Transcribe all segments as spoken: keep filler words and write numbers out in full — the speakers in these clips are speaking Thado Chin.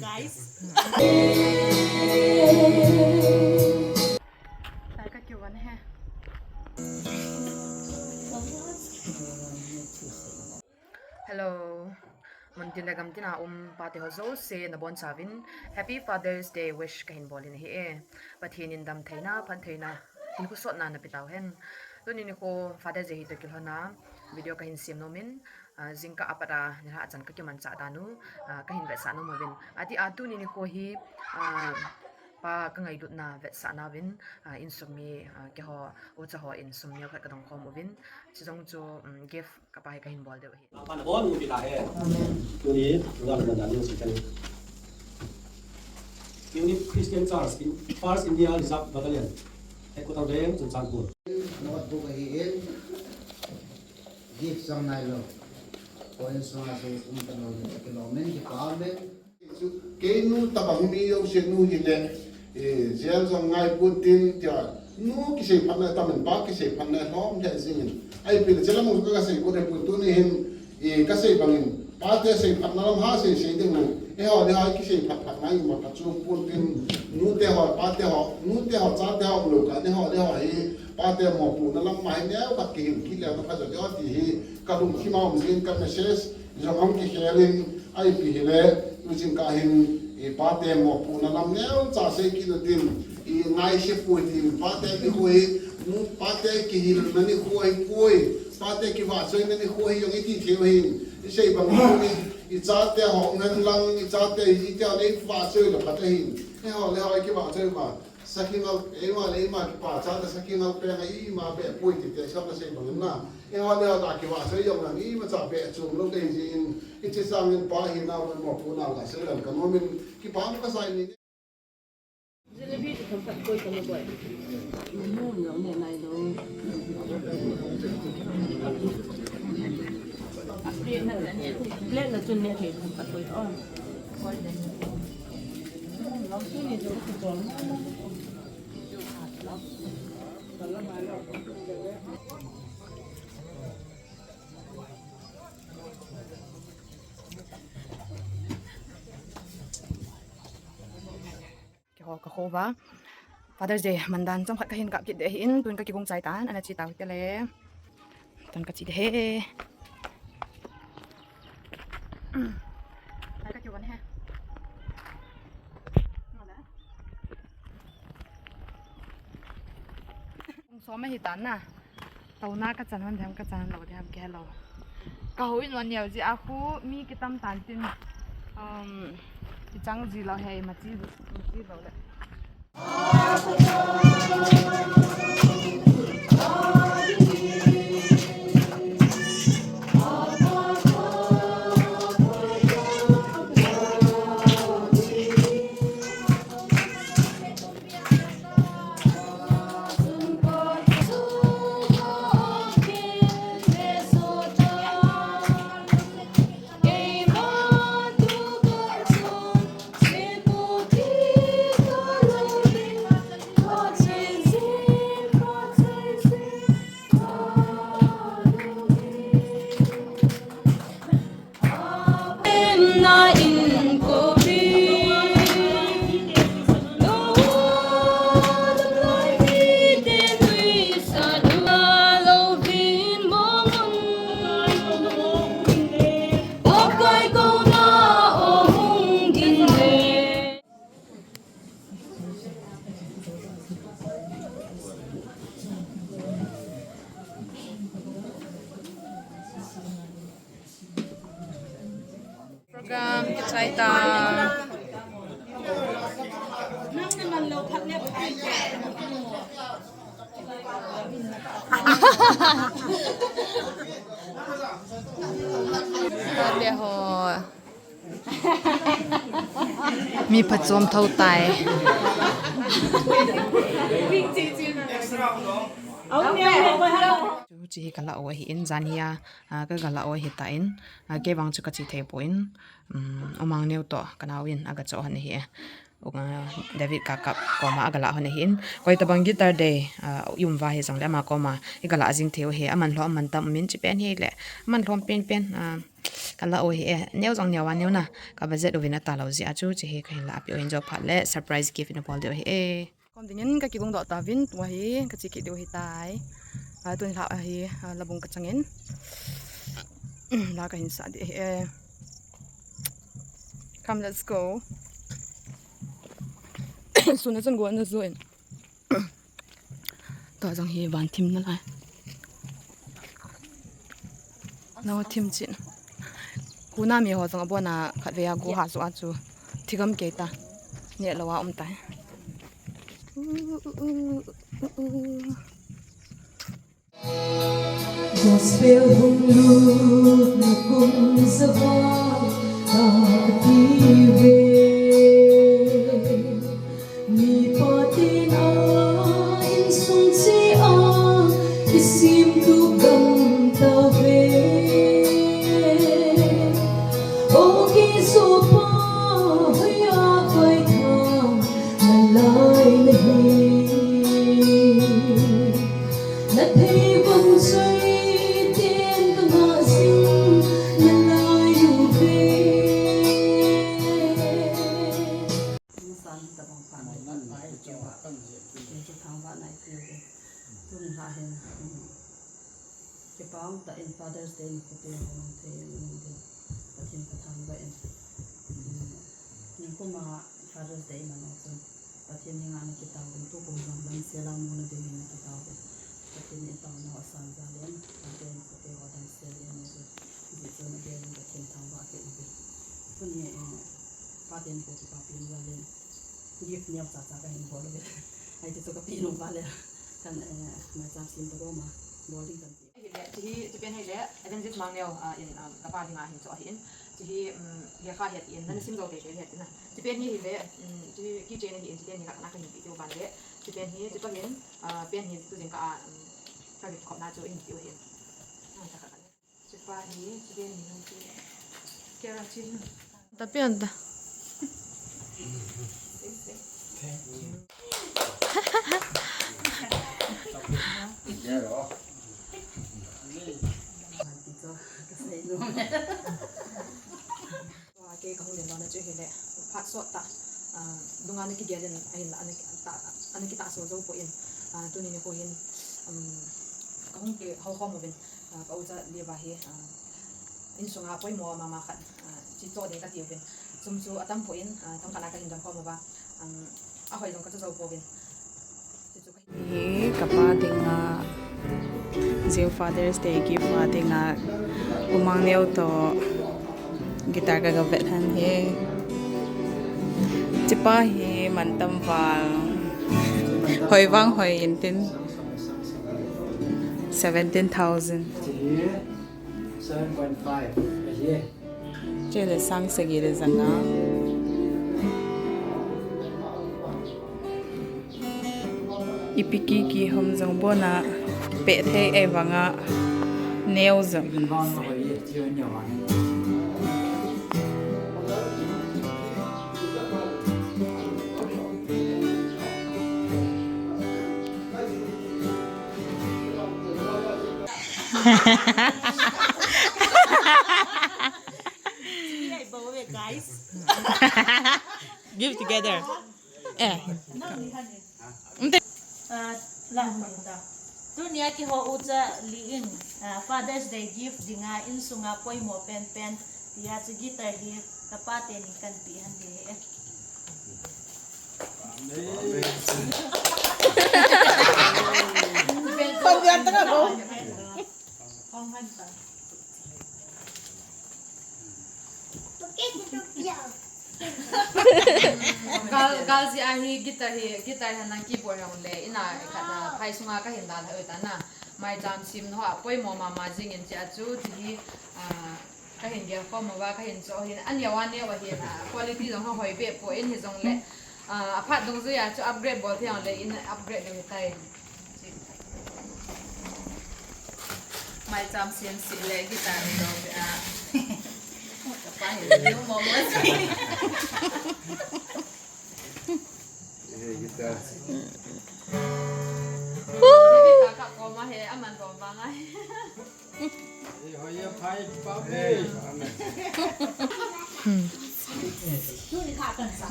Guys. Ka kiwan he. Hello. Muntin le gamtin a um pate ho jouse nabonchauvin Happy Father's Day wish kahin bol in ahi e. Pathen in damtheina, phattheina, hinkho sotna napeh tauhen. Tuni nikho Father's Day hitoh kilhon a video kahin sem nom in, ah, jingkah apat a nilhah chan kakimanchah dan u, ah, kahin vetsah nom uvin. Atia tuni nikho hi, ah, pa kangailutna vetsahna uvin, ah, insung mi, ah, keiho ucha hon sum neo khat kadong khom uvin. Chujong chu, um, gift kapa hi kahin bol diu ahi. Lampa nabon u pita he. Tuni, program na dan u si kani. Unit Christian Church, First India Reserve Battalion, Headquarter Veng, Churachandpur. Notebook ahi in, gift sang nailou. Ko insung a se um talou ni, kilom in, kipa um in. Kei nu tabang mi jouse nu hile, eh, jail jong ngai pon tin tia, nu kisei phatna tamin pa kisei phatna lhom le jingin. Ahi pile chela mu ka sei ko de pon tuni hin, eh, kasei bangin, pate sei phatna lam ha sei sei ding u. Eiho le eiho kisei phat phat ngai ma phat chu pon tin, nute ho, pate ho, nute ho, chate ho lou ka, eiho le eiho hi, pate mopohna lam ma hi neo khat kihil kit leu na pha jo ti hi, kalungthim a um jin ka message, jong hung kikhel in, ahi pile, tu jingkah hin, i pate mopohna lam neocha sei kit u tin, i ngaise poi tin, pate nikho hi, nu pate kihilna nikho ahipoi, pate kivahchoina nikho ahi jong iti thei u ahin, i sei bang u ni, i chate ho ngen lang, i chate hi tia nei vahchoi le phat ahin, eiho le eiho kivahchoi ma. Sakhi ngal, eima le eima kipa cha ta sakhi ngal pe ngai ima pe poi ti te sa ma sei bang na. Eiho le eiho ta kivahchoi jong na ima cha pe chung lou dei jin. Hiche sangin pa hina mopohna la sei lam ka nom in kipa ka sa in. Jalebi tu themkhat koi ka lo boi. Mu lo ne nai lo. Plate na chun ne thei themkhat koi. Oh. Keiho ka kho uva Father's Day mandan chomkhat kahin kap kit ding ahin, tun ka kigong chai tan, ana che tau hite le. Tun ka che ding ahi. Ai ka kigong ahi. Pung som ahi tan na. Touna ka chan hon dem, ka chan lou dem, ka hello. Ka houin van neo jeh a khu mi kitam tan tin, um, kichang ji lou hei, ma chi, ma chi lou le. Program kichai ta. Tate ho. Mi phachom tho tai. Chu, chu hi ka la u ahi in, jan hi a, a, ka, ka la u ahi tan, a, kei vang chu ka che thei poi, um, u Mangneo toh ka nao in aga cho hon ahi. U, a, David Kakap koma aga la hon ahi in. Koi tabang guitar dei, a, i um uva hi jongle ama koma i ga la jing thei u ahi, aman lhom, aman tam um in, che pen hile, aman lhom pen pen, a, Kala o hi e, neo jong neo a neo na, ka budget uvin ata lou jeh a chu, hiche hi kahin la api o in jo phat le, surprise gift in abol diu ahi e. Kom dingin kakigong doh tauvin, tua hi, kache kit diu ahitai. A, tun la ahi, a, labung kachangin. La kahin sah ding ahi e. Come, let's go. Sun a chun go na join. Tua jong hi van thim nalai. Nao thim chin. Kuna mi ho jong abon a khatvei a go ha chu a chu. Thigam kei ta. Neh lou a um tai. Gospel hung lutna kum sava ka ti ve. Mipa tina insung chea kisim tu gam tave. O kijopa hoiya vaitham nalai nahi. Nathei vang choi ten kangah jing nalai uve. San tabang pha nai pat pai kiwa. Kin chu thangvah nai piu ve. Tun la hin, um, kipa um tah in Father's Day nikho te ho mang thei in um ding. Pathen kathangvah in. Um, nikum a Father's Day man o chun Pathen henga nakitao in, tukum jong damsel a mu nading in nakitao in. Pathen in taona asan jal in, Father's Day nikho te ho damsel in mu ding. Hijeh chun again in Pathen thangvah kit in. Tuni, eh, Father's Day nikho kipapi in jal in. Gift neo chacha kahin bol uve. Ahi, chuchu kapi nom uva le. Kan, eh, maicham sem tagom a bol ding kan ti. Hile, hiche hi, hiche pen hile, Evangelist Mangneo, ah, in, um, kapa dinga hin cho ahin. Hiche hi, um, lekha ahi atin, nana sim jou teitei ahi atin na. Hiche pen hi hile, um, hiche hi keychain ahin, hiche pen hi kana kahin pe diu ban le. Hiche pen hi, hiche toh hin, ah, pen hi tu jing kah a, um, ka gift khopna chu in pe diu ahin. Ah, ta ka ka. Chupa hi, chupa hi, keratin. Tapi anta. Thank you. Kei kahung len lona chu hile, phat sot tah, ah, dunga ana kigel in, ahinla ana ki-, tah, ana kitahso jou poi, ah, tuni nikho hin, um, kahung kihou khom uvin, ah, ka ucha Liva hi, ah, insunga poimo mama khat, ah, che cho ding kati uvin. Sum chu atam poi, ah, tam khat a kahin gam khom uva, um, ahoi jong kachu jou pouvin. Hi kapa dinga, jing Father's Day gift a dinga, U Mangneo toh guitar ka, ka vet han hi. Hichepa hi mantam val. Hoi vang hoi intin. Seventeen thousand. Seven point five. Chule sang sagi le janga. Ipi kiki hom jong bon a pe thei ei vanga neo jong. Guys. Give together. Eh. Ah, la, ta. Tunia kihou ucha Li in, ah, Father's Day gift dinga insunga poimo penpen tia chu guitar hi kapa teni kahin pe han ding ahi. Gal, gal jeh a hi guitar hi, guitar hi nang keyboard hi le, ina khat na phai sunga kahin dalha u tan na. Maicham sem ho a poimo mama jing in chia chu, hiche hi, ah, kahin gel khom uva, kahin cho hin, aneo aneo ahin, ah, quality jong hoi be poi hijongle, ah, aphat dungjuia chu upgrade bol thei le, in upgrade ding tai. Maicham sem seh le guitar lo be a. Kapa hi lo mo mo si. Hey, guitar. Baby ka ka koma he, aman bom bang ai.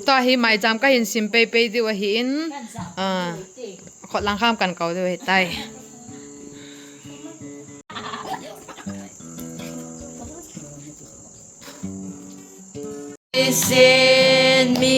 Tua hi maicham kahin sim peipei diu ahin, ah, khotlang kham kan kau diu ahitai. Send me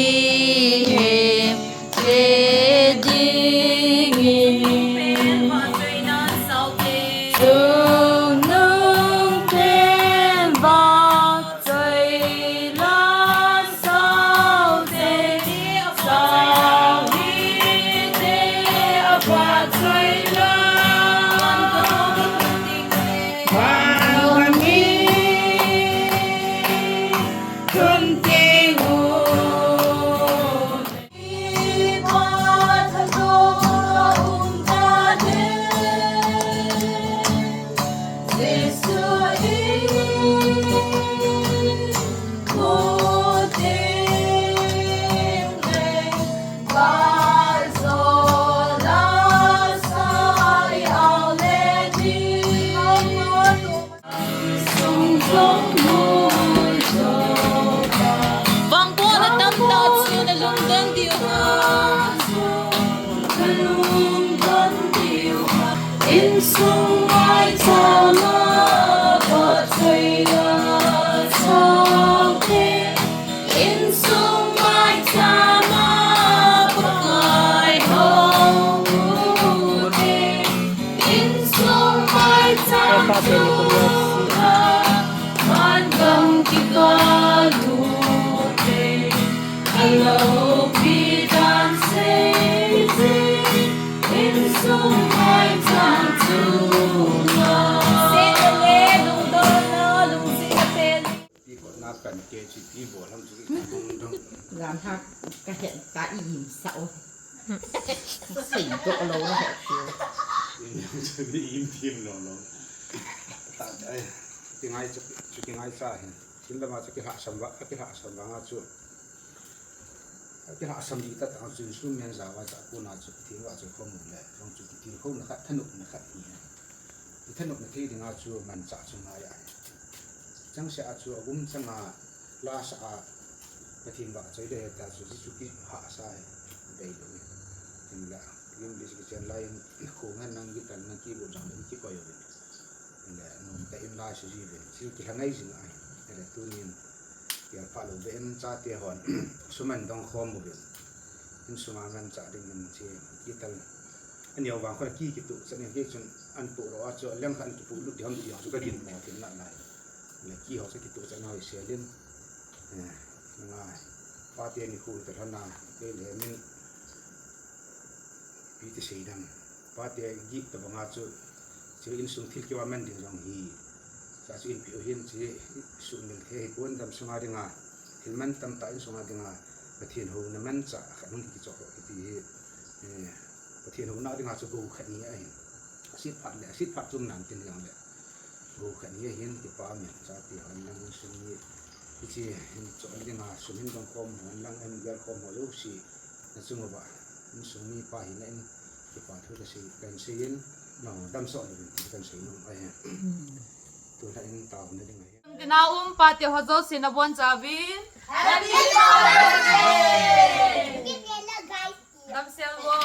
Vangbohna tamtah chu nalungdon diu ham? Insung maicham a Pathen a saute. Insung maicham a Pakai hou ute. Insung maicham chunga vangam kikal ute. Alopi dan seije. Insung maicham chunga. Sina le lungdon na lungset a pen. Ti ko na kan ke chi ti bo lam chu ki dong dong. Lam ha ka het ta i im sa o. Ka sei do lo na het ti. Im yang chu ni im tim lo lo. Ta ai. Ti ngai chu, chu ti ngai sa hin. Tin lama chu kilhasam va, kilhasam va nga chu. Kilhasam di ta ta chu instrument ja va ja ko na chu Pathen va chu khomu le. Jong chu kitilkhouna khat, thanopna khat hi. Kithanopna thei dinga chu manchah chu ngai ahi. Changseh a chu agum changa lasa a Pathen vahchoi le ta chu, chu kihahsa hi bei lou hi. Hinla, English kichen lai in, khong hen nang guitar nang keyboard jong le kikoi uvin. Hinla, nomtah in la sa jiuvin. Chu kilhangai jing ahi. Hinla, tunin, kial pha lou be in chate hon, suman dong khom uvin. Insunga manchah dingin chu, guitar Aneo vang khon a ki kituh chan in, kei chun an tuh ro a chu, a leng khat an kipuh lut ding ham ti jong chu ka gin mo thim na nai. Le ki ho chu kituh chan hoi sel in. Eh, ngai. Pate nikho hi ta lhon a, kei le min pi ti sei dam. Pate git tabang a chu, chu insung thil kiva man ding jong hi. Cha chu inpi u hin chu, sumil thei hi kon dam sunga dinga. Thil man tamtah insunga dinga. Pathen houna manchah khat hung kichoh ro kiti hi. Eh, Pathen houna dinga chu go khat ni ahin. Asit phat le, asit phat chom nan tin jong le. Go khat ni ahin, kipa min chate hon lang insung ni. Hiche hin chon dinga sum hin dong khom hon lang, hin gel khom ho jouse. Na chung uva insung mipa hina in kipa thu kasei, kan sei in, no, damsot louvin ti kan sei nom ahi. Tulha in taona ding ahi. Tina um pate ho jouse nabonchauvin. Happy Father's Day! Damsel vo.